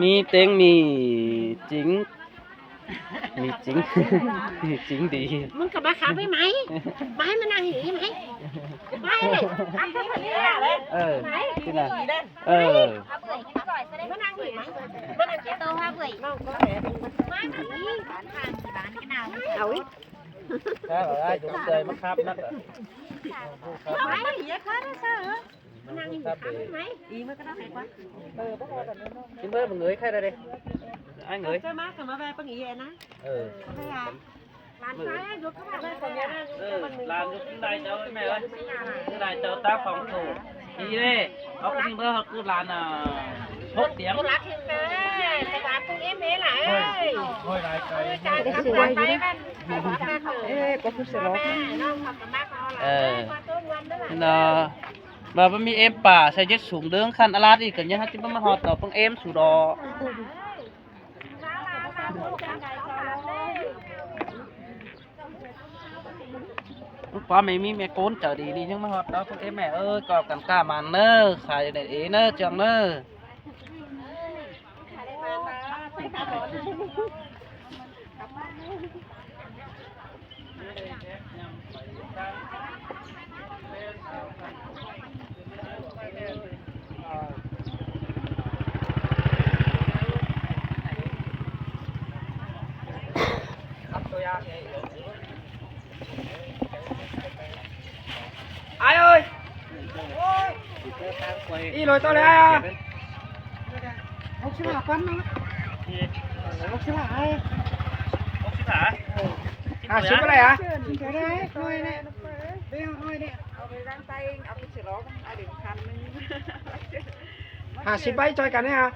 ມີເຕັງ ມີຈິງ ມີຈິງ ມີຈິງດີ. ມຶງກໍມາຂັບໃຫ້ໄໝ ມາໃຫ້ມານັ່ງຢູ່ນີ້ໄໝ ມາໃຫ້ ຂັບໃຫ້ມັນນີ້ລະ ເອີ ໄໝ ທີ່ນັ້ນ ເອີ ມານັ່ງຢູ່ໄໝ ມານັ່ງເຈົ້າໂຕຫາເບິ່ຍ ມານີ້ ເອົາ ຖ້າວ່າອ້າຍສົມໃຈມາຂັບນຳ ໄໝ ມານັ່ງຢູ່ ຂັບໃຫ້ໄໝ ອີ ມັນກໍໄດ້ໄປກວ່າ ເອີ ບໍ່ພໍກັນເນາະ ກິນເບີດ ເງີຍໃຄໄດ້ເດ້ ອ້າຍເງີຍ ເຈົ້າມາກໍມາແວ່ປາງອີແອນນະ ເອີ ເອີ ໄປຫາ ຫຼານຊາຍ ເອີ ຫຼານຢູ່ໃດເຈົ້າແມ່ເອີຍ ໃດເຈົ້າຕາຂອງໂຕ ນີ້ເດ້ ເອົາຂຶ້ນເບີ ເອົາຄືຫຼານ ອ່າ ຫົກຕຽງ ລັກເຫັນເດີ ສະບາຍປຸງເອັມເອຫຼາຍເອີຍ ໂອ້ຍ ຫຼາຍໄກ ໄດ້ສວຍຢູ່ເດ້ ເອີ ກໍຄືສະຫຼອກ ເອີ ເນາະ ວ່າມັນມີເອັມປ່າໃສ່ເຈັດສູງເດີ ຄັນອາລາດອີກກໍຍັງ ເຮົາຈະບໍ່ມາຮອດດອກປຶງເອັມສູດອກ. ພໍ່ແມ່ມີແມ່ໂກນໃຈດີນີ້ ຍັງມາຮອດດອກເອີ ແມ່ເອີຍ ກໍກັນກ້າມັນເດີ ຂາຍໄດ້ເອເດີ ເຈື່ອງເດີ. ອ້າຍເອີຍ ອີໂລຍໂຕເລີຍອ້າຍ ຫົກສິບຫ້າພັນນະ ຫົກສິບຫ້າອ້າຍ ຫົກສິບຫ້າ ຫ້າສິບບໍ່ໄດ້ອະ ໄດ້ໜ້ອຍແນ່ ໄດ້ໜ້ອຍແນ່ ເອົາໄປວາງໃຕ້ ເອົາໄປສະຫຼອງ ເອົາເດ ພັນໜຶ່ງ ຫ້າສິບໃບ ຈ່ອຍກັນແນ່ອະ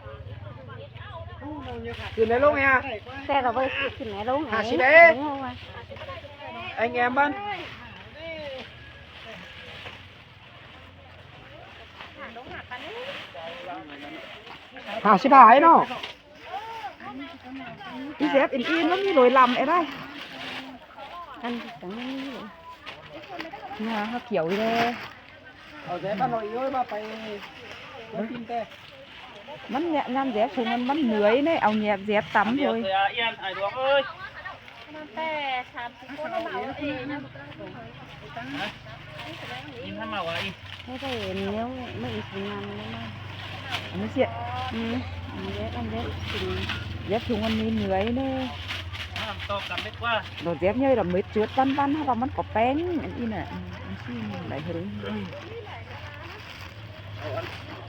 ຂຶ້ນໄດ້ລົງແນ່ອະ ແຕ່ກໍບໍ່ໄດ້ຂຶ້ນໄດ້ລົງ ຫ້າສິບເດ້ ໄອ້ແງມບ້ານ ຫ້າສິບຫ້າເນາະ ອີແຊບອີນອີນ ມັນມີໂດຍລຳເອໄດ ອັນນີ້ຫຍ້າເຂົາຂຽວຢູ່ເດ້ ເອົາແຊບມາໜ້ອຍໂອ້ຍ ວ່າໄປ ມັນກິນແຕ່ ມັນຍາມແຊບຊຸງ ມັນ ມັນເມື່ອຍເດ້ ເອົາແຊບຕຳໂດຍ ນີ້ຖ້າມາວ່າອີ ໃຫ້ໄດ້ແນວມາອີກງາມແນວມາ ອັນນີ້ເສຍ ອືມ ອັນເດັດ ອັນເດັດ ຢາກທຸງອັນນີ້ເມື່ອຍເນາະ ດອກແຈບໃຫຍ່ດອກເມັດຈວດປັນໆ ເຮົາວ່າມັນກໍແປ້ງ ອັນນີ້ນະ ອືມ ອັນຊີ້ນໄດ້ເຮີ ເອົາອັນ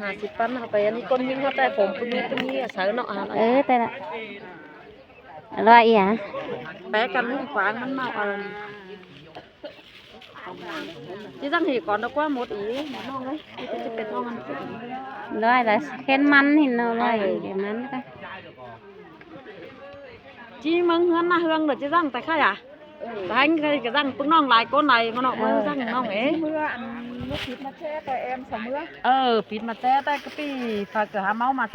ຫ້າສິບພັນເອົາໄປ ອັນນີ້ກົ້ນຍິງເຮົາແຕ່ຜົມ ຜູ້ຍິງຜູ້ຍິງອາໄສເນາະ ເອີ ແຕ່ລະ ອະລ່ອຍອີ່ຫຍັງ ແປກັນຂວາງມັນເມົາເອົາ ຊິສັ່ງໃຫ້ກ່ອນດອກວ່າໝົດອີກ ນ້ອງເອີຍ ຊິເປັນນ້ອງອັນ ຮ້ອຍລະເຫັນມັນເຫັນເນາະ ຮ້ອຍ ເອີ ເຫັນມັນກະ ຈີເມືອງເຮືອນນາເຮືອງເດີ ຈີສັ່ງແຕ່ໃຄອະ ແຕ່ໃຫ້ກະສັ່ງປຶກນ້ອງຫຼາຍຄົນໃດມາເນາະ ເອີ ມາສັ່ງນ້ອງເອ ເມື່ອອັນເມື່ອປິດມາແທ້ແຕ່ແອມສະເມື່ອ ເອີ ປິດມາແທ້ແຕ່ກະປີຝາກກະຫາເມົາມາແທ້